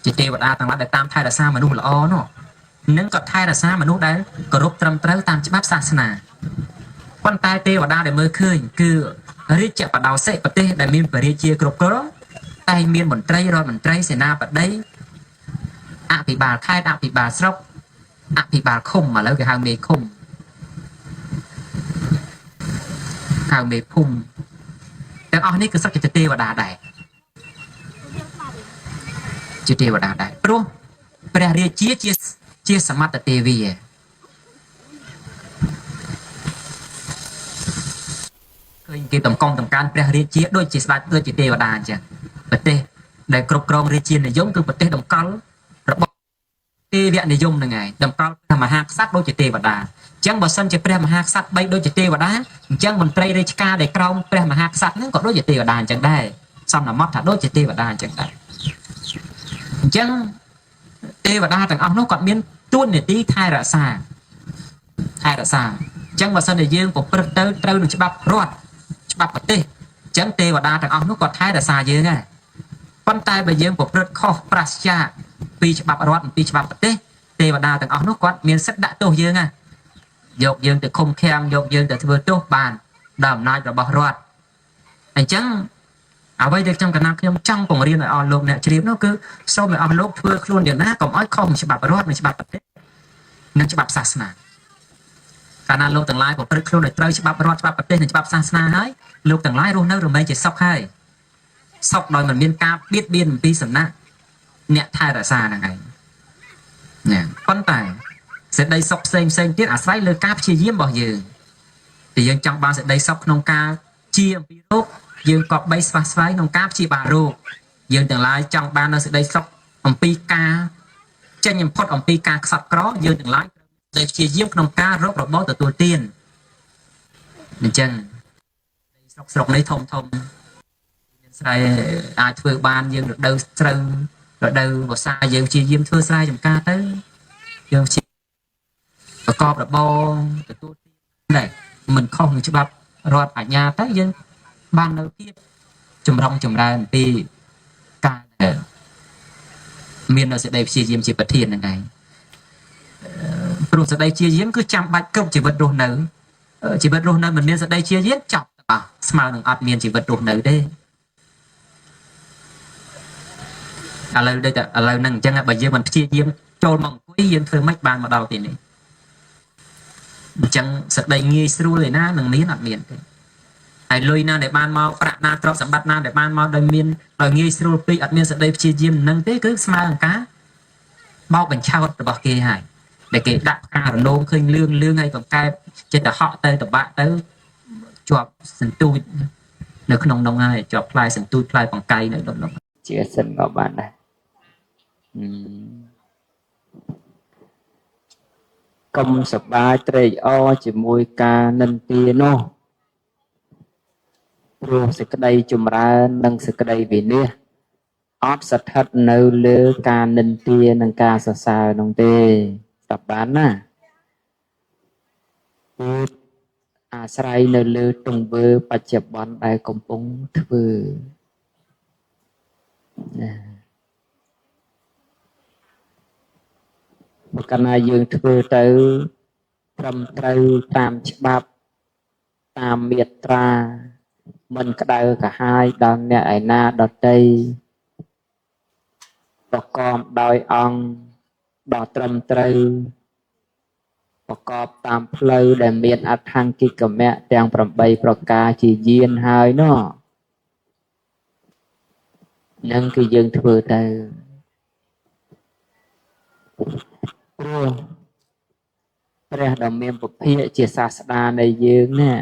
ជាទេវតាទាំងឡាយដែលតាមថែរក្សាមនុស្សល្អនោះនិងក៏ថែរក្សាមនុស្សដែលគោរពត្រឹមត្រូវតាមច្បាប់សាសនាប៉ុន្តែទេវតាដែលមើលឃើញគឺរាជបដោសិប្រទេសដែលមានព្រះរាជាគ្រប់គ្រងតែមានមន្ត្រីរដ្ឋមន្ត្រីសេនាបតីអភិបាលខេត្តអភិបាលស្រុកអភិបាលឃុំឥឡូវគេហៅមេឃុំហៅមេភូមិទាំងអស់នេះគឺសុទ្ធជាទេវតាដែរជាទេវតាដែរព្រោះព្រះរាជាជាសមត្ថទេវីឃើញគេតម្កង់តម្កើងព្រះរាជាដូចជាស្ដេចដូចជាទេវតាអញ្ចឹងប្រទេសដែលគ្រប់គ្រងរាជានិយមគឺប្រទេសតម្កល់របស់ទេវនិយមហ្នឹងឯងតម្កល់ព្រះមហាក្សត្រដូចជាទេវតាអញ្ចឹងបើសិនជាព្រះមហាក្សត្របីដូចជាទេវតាអញ្ចឹងមន្ត្រីរាជការដែលក្រោមព្រះមហាក្សត្រហ្នឹងក៏ដូចជាទេវតាអញ្ចឹងដែរសន្មតថាដូចជាទេវតាអញ្ចឹងដែរអញ្ចឹងទេវតាទាំងអស់នោះគាត់មានតួនាទីថែរក្សាអញ្ចឹងបើសិនជាយើងប្រព្រឹត្តទៅត្រូវនឹងច្បាប់រដ្ឋច្បាប់ប្រទេសអញ្ចឹងទេវតាទាំងអស់នោះគាត់ថែរក្សាយើងដែរប៉ុន្តែបើយើងប្រព្រឹត្តខុសប្រាសចាកពីច្បាប់រដ្ឋពីច្បាប់ប្រទេសទេវតាទាំងអស់នោះគាត់មានសិទ្ធិដាក់ទោសយើងណាយកយើងទៅឃុំឃាំងយកយើងទៅធ្វើទោសបានដល់អំណាចរបស់រដ្ឋអញ្ចឹងអ្វីដែលខ្ញុំកណាខ្ញុំចង់ពង្រៀនឲ្យអស់លោកអ្នកជ្រាបនោះគឺសូមឲ្យអស់លោកធ្វើខ្លួនយ៉ាងណាកុំឲ្យខុសច្បាប់រដ្ឋនិងច្បាប់ប្រទេសនិងច្បាប់សាសនាកាលណាលោកទាំងឡាយប្រព្រឹត្តខ្លួនឲ្យត្រូវច្បាប់រដ្ឋច្បាប់ប្រទេសនិងច្បាប់សាសនាហើយលោកទាំងឡាយរស់នៅរមែងជាសុខហើយសុខដោយមិនមានការបៀតបៀនអំពីសំណាក់អ្នកថែរក្សាហ្នឹងឯងណាប៉ុន្តែសេចក្តីសុខផ្សេងផ្សេងទៀតអាស្រ័យលើការព្យាយាមរបស់យើងតែយើងចង់បានសេចក្តីសុខក្នុងការជាអំពីរោគយើងក៏បីស្វះស្វែងក្នុងការព្យាបាលរោគយើងទាំងឡាយចង់បាននៅសេចក្តីសុខអំពីការចេញបំផុតអំពីការខ្សត់ក្រយើងទាំងឡាយដែលព្យាយាមក្នុងការរករបរទទួលទានអញ្ចឹងស្រុកនេះធំធំមានស្រែអាចធ្វើបានយើងរដូវស្រូវរដូវវស្សាយើងព្យាយាមធ្វើស្រែចម្ការទៅយើងព្យាប្រកបរបរទទួលទានដែរមិនខុសនឹងច្បាប់រដ្ឋអាជ្ញាទៅយើងបាននៅភាពចម្រុងចម្រើនពីការមាននៅសេចក្តីព្យាយាមជាប្រធានហ្នឹងឯងព្រោះសេចក្តីព្យាយាមគឺចាំបាច់គ្រប់ជីវិតរស់នៅជីវិតរស់នៅមិនមានសេចក្តីព្យាយាមចប់ទាំងអស់ស្មើនឹងអត់មានជីវិតរស់នៅទេឥឡូវដូចតែឥឡូវហ្នឹងអញ្ចឹងបើយើងមិនព្យាយាមចូលមកអង្គុយយើងធ្វើម៉េចបានមកដល់ទីនេះអញ្ចឹងសេចក្តីងាយស្រួលឯណានឹងមានអត់មានទេហើយលុយណាដែលបានមកប្រាក់ណាទ្រព្យសម្បត្តិណាដែលបានមកដោយមានដោយងាយស្រួលពេកអត់មានសេចក្តីព្យាយាមនឹងទេគឺស្មើនឹងការបោកបញ្ឆោតរបស់គេហើយដែលគេដាក់ផ្ការនោមឃើញលឿងលឿងហើយកង្កែបចិត្តតែហក់ទៅតបាក់ទៅជាប់សន្ទូចនៅក្នុងនោះហើយជាប់ផ្លែសន្ទូចផ្លែបង្កៃនៅក្នុងនោះជាសិនក៏បានដែរកុំសប្បាយត្រេកអរជាមួយការនិន្ទានោះព្រោះសេចក្តីចម្រើននិងសេចក្តីវិនាសអត់ស្ថិតនៅលើការនិន្ទានិងការសរសើរនោះទេស្ដាប់បានណាគឺអាស្រ័យនៅលើទង្វើបច្ចុប្បន្នដែលកំពុងធ្វើណាបើកាលណាយើងធ្វើទៅត្រឹមត្រូវតាមច្បាប់តាមមាត្រាមិនក្តៅក្រហាយដល់អ្នកឯណាដទៃប្រកបដោយអង្គដ៏ត្រឹមត្រូវប្រកបតាមផ្លូវដែលមានអដ្ឋង្គិកមៈទាំង8ប្រការជាយានហើយនោះនឹងគឺយើងធ្វើទៅព្រោះព្រះដ៏មានពភាកជាសាស្តានៃយើងណា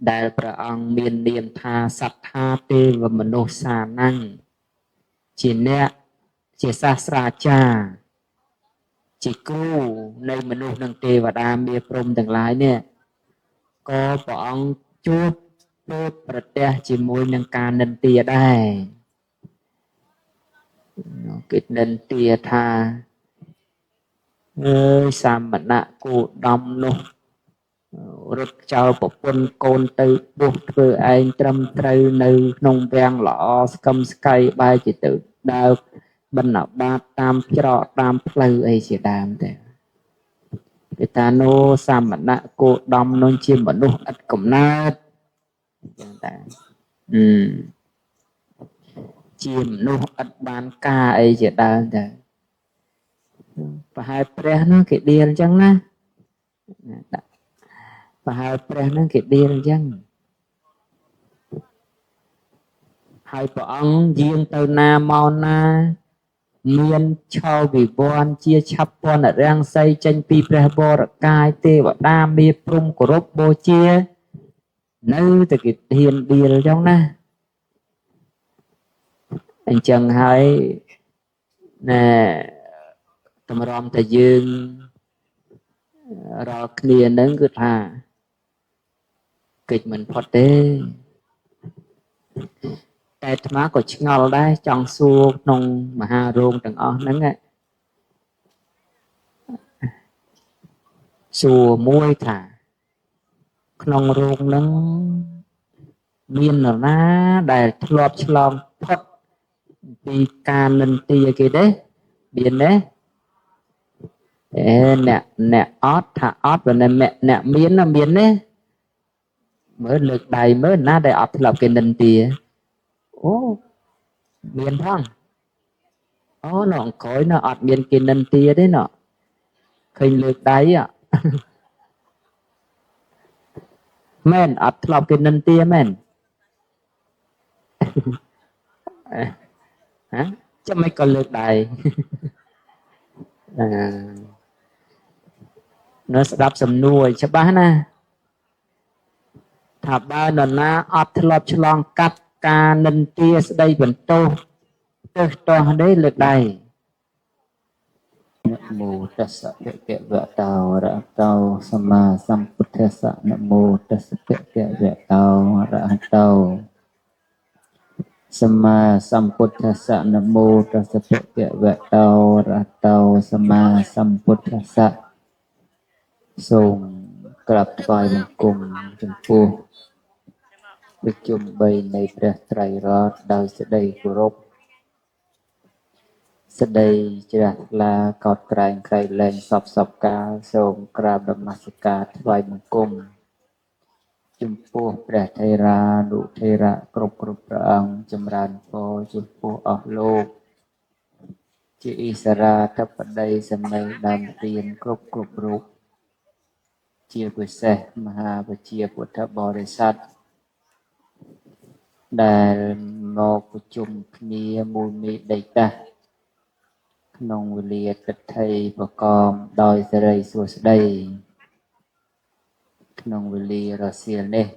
ដែលព្រះអង្គមាននាមថាសត្ថាទេវមនុស្សសានំជាអ្នកជាសាស្ត្រាចារ្យជាគ្រូនៃមនុស្សនិងទេវតាមាព្រហ្មទាំងឡាយនេះក៏ព្រះអង្គជួបប្រទះជាមួយនឹងការនិន្ទាដែរគេនិន្ទាថាអើយសាមណៈគោដំនោះរត់ចោលប្រពន្ធកូនទៅបួសធ្វើឯងត្រឹមត្រូវនៅក្នុងវាំងល្អស្កឹមស្កៃបែរជាទៅដើរ បណ្ណបាតតាមច្រកតាមផ្លូវអីជាដើមទេគេថានោសមណៈគោដំនោះជាមនុស្សឥតកំណើតអញ្ចឹងតាជាមនុស្សឥតបានការអីជាដើមតាប្រហែលព្រះនោះគេដៀលអញ្ចឹងណាប្រហែលព្រះនឹងគេដៀលអញ្ចឹងហើយព្រះអង្គយាងទៅណាមកណាមានឆោវិវ័នជាឆាប់ពន្ធរាំងសីចេញពីព្រះវរកាយទេវតាមានព្រំគោរពបូជានៅតែគេហ៊ានដៀលអញ្ចឹងណាអញ្ចឹងហើយណែតម្រាំតែយើងរាល់គ្នានឹងគឺថាកិច្ចមិនផុតទេតែអាត្មាក៏ឆ្ងល់ដែរចង់សួរក្នុងមហារោងទាំងអស់ហ្នឹងសួរមួយថាក្នុងរោងហ្នឹងមាននរណាដែលធ្លាប់ឆ្លងផុតពីការនិន្ទាគេទេមានទេអេអ្នកអត់ថាអត់បើអ្នកមានណាមានទេមើលលើកដៃមើលណាដែលអត់ធ្លាប់គេនិន្ទាអូមានផងអូនៅអង្គយនៅអត់មានគេនិន្ទាទេណឃើញលើកដៃមែនអត់ធ្លាប់គេនិន្ទាមែនហ៎ចាំមិនក៏លើកដៃនៅស្ដាប់សំណួរច្បាស់ណាថាបើនរណាអត់ធ្លាប់ឆ្លងកាត់ការនិន្ទាស្ដីបន្ទោសទើសទាស់ទេលើកដៃនមោតស្សៈភគវតោអរហតោសម្មាសម្ពុទ្ធស្សៈនមោតស្សៈភគវតោអរហតោសម្មាសម្ពុទ្ធស្សៈនមោតស្សៈភគវតោអរហតោសម្មាសម្ពុទ្ធស្សៈសូមក្រាបថ្វាយបង្គំចំពោះប្រជុំ3នៃព្រះត្រៃរតន៍ដោយសេចក្តីគោរពសេចក្តីជ្រះថ្លាកោតក្រែងក្រៃលែងសពសពកាលសូមក្រាបនមស្ការថ្វាយបង្គំចំពោះព្រះថេរានុថេរៈគ្រប់គ្រប់ព្រះអង្គចម្រើនពរចំពោះអស់លោកជាអិសរាធិបតីសម័យដើមទៀនគ្រប់គ្រប់រូបជាពិសេសមហាវិជាពុទ្ធបរិស័ទដែលមកប្រជុំគ្នាមូលមេដីតាក្នុងវេលាទិដ្ឋិប្រកបដោយសិរីសួស្តីក្នុងវេលារសៀលនេះ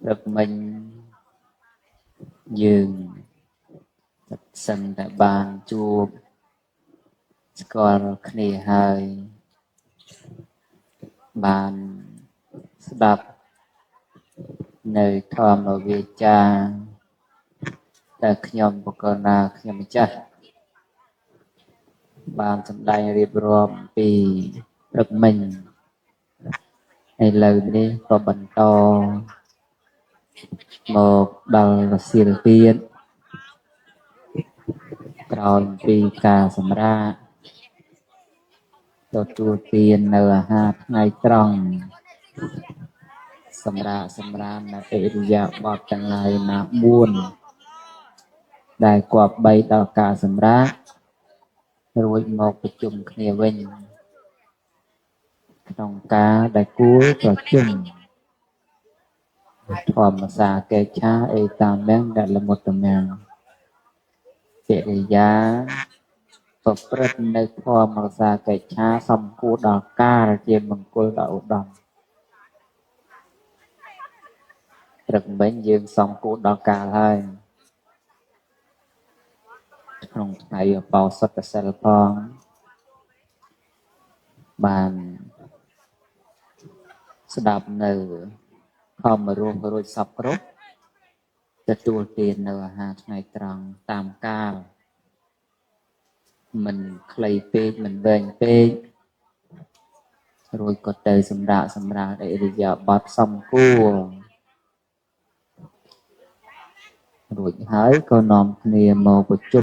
ព្រឹកមិញយើងសឹងតែបានជួបស្គាល់គ្នាហើយបានស្ដាប់នៅធម្មវាចាតែខ្ញុំបកណាខ្ញុំម្ចាស់បានសម្ដែងរៀបរាប់ពីព្រឹកមិញឥឡូវនេះក៏បន្តមកដល់រសៀលទៀតក្រោយពីការសម្រាកទទួលទាននៅអាហារថ្ងៃត្រង់សម្រាកសម្រាននៅឥរិយាបថទាំងឡាយណា4ដែលគប្បីដល់ការសម្រាករួចមកប្រជុំគ្នាវិញក្នុងការដែលគួរប្រជុំធម្មសាកេឆាអេតាមំដែលលមុតមំកិរិយាប្រព្រឹត្តនៅធម្មសាកេឆាសំគួរដល់កាលជាមង្គលដល់ឧត្តមព្រឹកមិញយើងសំគួរដល់កាលហើយក្នុងថ្ងៃឧបោសថសិលផងបានស្ដាប់នៅធម្មរសរួចសពគ្រប់ទទួលទាននៅអាហារថ្ងៃត្រង់តាមកាលមិនខ្លីពេកមិនវែងពេករួចក៏ទៅសម្រាកសម្រាលឥរិយាបថសំគួរ រួចហើយក៏នាំគ្នាមកប្រជុំ